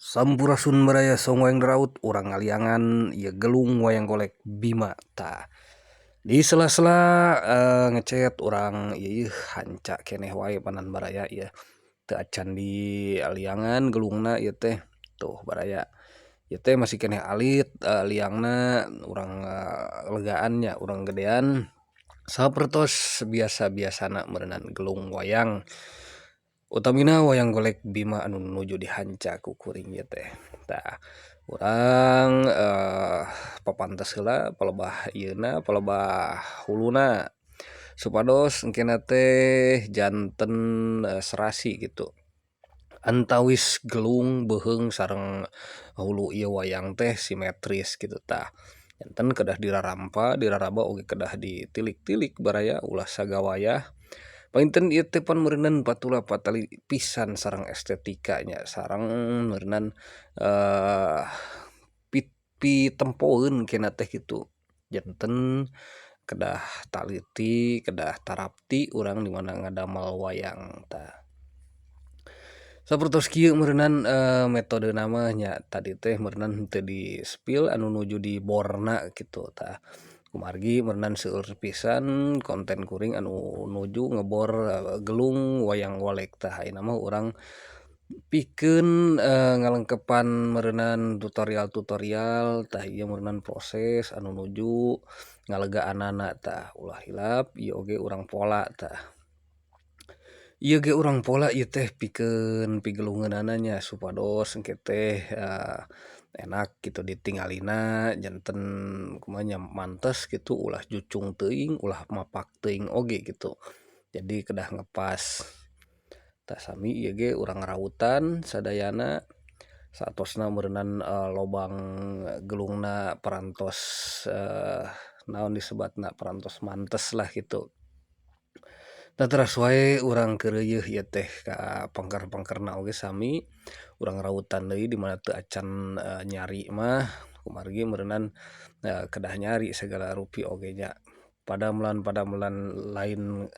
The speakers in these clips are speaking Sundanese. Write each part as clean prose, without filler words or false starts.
Sampurasun baraya Saung Wayang Deraut, urang ngaliangan ieu gelung wayang golek Bima. Tah, di sela-sela ngecet urang ieu hanca keneh wae panan baraya ieu teu acan di liangan gelungna ieu teh. Tuh baraya, ieu teh masih keneh alit liangna, urang legaan nya, urang gedean sapertos biasa-biasana meureunan gelung wayang, utamina wayang golek Bima anu nuju dihanca ku kuring ieu teh. Tah, urang papantes heula palebah ieuna, palebah huluna, supados engkena teh janten serasi gitu antawis gelung beuheung sareng hulu ieu wayang teh simetris gitu. Tah, janten kedah dirarampa diraraba oge kedah ditilik-tilik baraya, ulah sagawayah. Panginten ieu teh pan meureunan patula patali pisan sareng estetika nya, sareng meureunan pitempoeun kena teh kitu. Janten kedah taliti, kedah tarapti urang di mana ngadamel wayang. Tah, sapertos kieu meureunan metodena mah nya. Tadi teh meureunan henteu di spill anu nuju di borna kitu. Tah, kumargi meureunan seueur pisan konten kuring anu nuju ngebor gelung wayang golek. Tah, ayeuna mah urang pikeun ngalengkepan meureunan tutorial-tutorial. Tah, ieu meureunan proses anu nuju ngalegaanana. Tah, ulah hilap ieu oge urang pola. Tah, ieu ge urang pola ieu teh pikeun pigelungeunana nya, supados engke teh enak gitu ditingalina, janten kumaha nya, mantes gitu, ulah jucung teuing, ulah mapak teuing oge gitu, jadi kedah ngepas. Tah, sami ieu ge urang rautan sadayana saatosna meureunan lobang gelungna parantos naon disebatna, parantos mantes lah gitu. Tah, teras wae urang keureuyeun ieu teh ka pengker-pengkerna oge sami urang rautan deui di mana teu acan nyari mah, kumargi meureunan kedah nyari sagala rupi oge nya. Padamelan-padamelan lain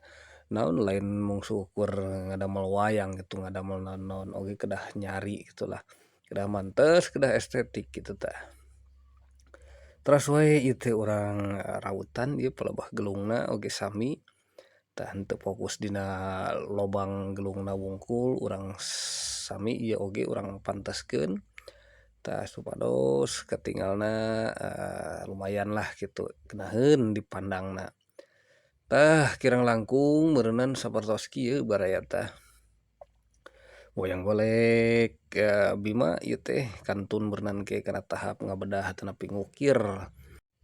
naon, lain mung saukur ngadamel wayang gitu, ngadamel naon-naon oge kedah nyari gitulah, kedah mantes, kedah estetik gitu. Tah, teras wae ieu teh urang rautan ieu palebah gelungna oge sami. Tah, henteu fokus dina lobang gelungna wungkul, urang sami ieu oge urang panteskeun. Tah, supados katingalna lumayan lah kitu, geunaheun dipandangna. Tah, kirang langkung meureunan sapertos kieu baraya. Tah, wayang golek Bima ieu teh kantun meureunan ke kana tahap ngabedah atanapi ngukir.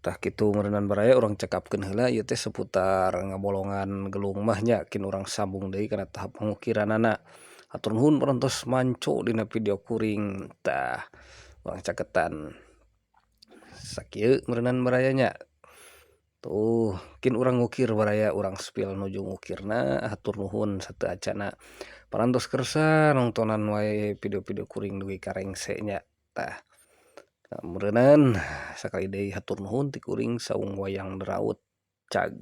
Tah, kitu meureunan baraya, urang cekapkeun heula ieu teh seputar ngabolongan gelung mah nya, kin urang sambung deui kana tahap pengukiranana. Hatur nuhun parantos manco dina video kuring. Tah, urang caketan sakieu meureunan baraya nya. Tuh, kin urang ngukir baraya, urang spill nuju ngukirna. Hatur nuhun sateu acana parantos kersa nongtonan wae video-video kuring dugi ka rengse nya. Tah, meureunan sakali deui hatur nuhun ti kuring Saung Wayang Deraut. Cag.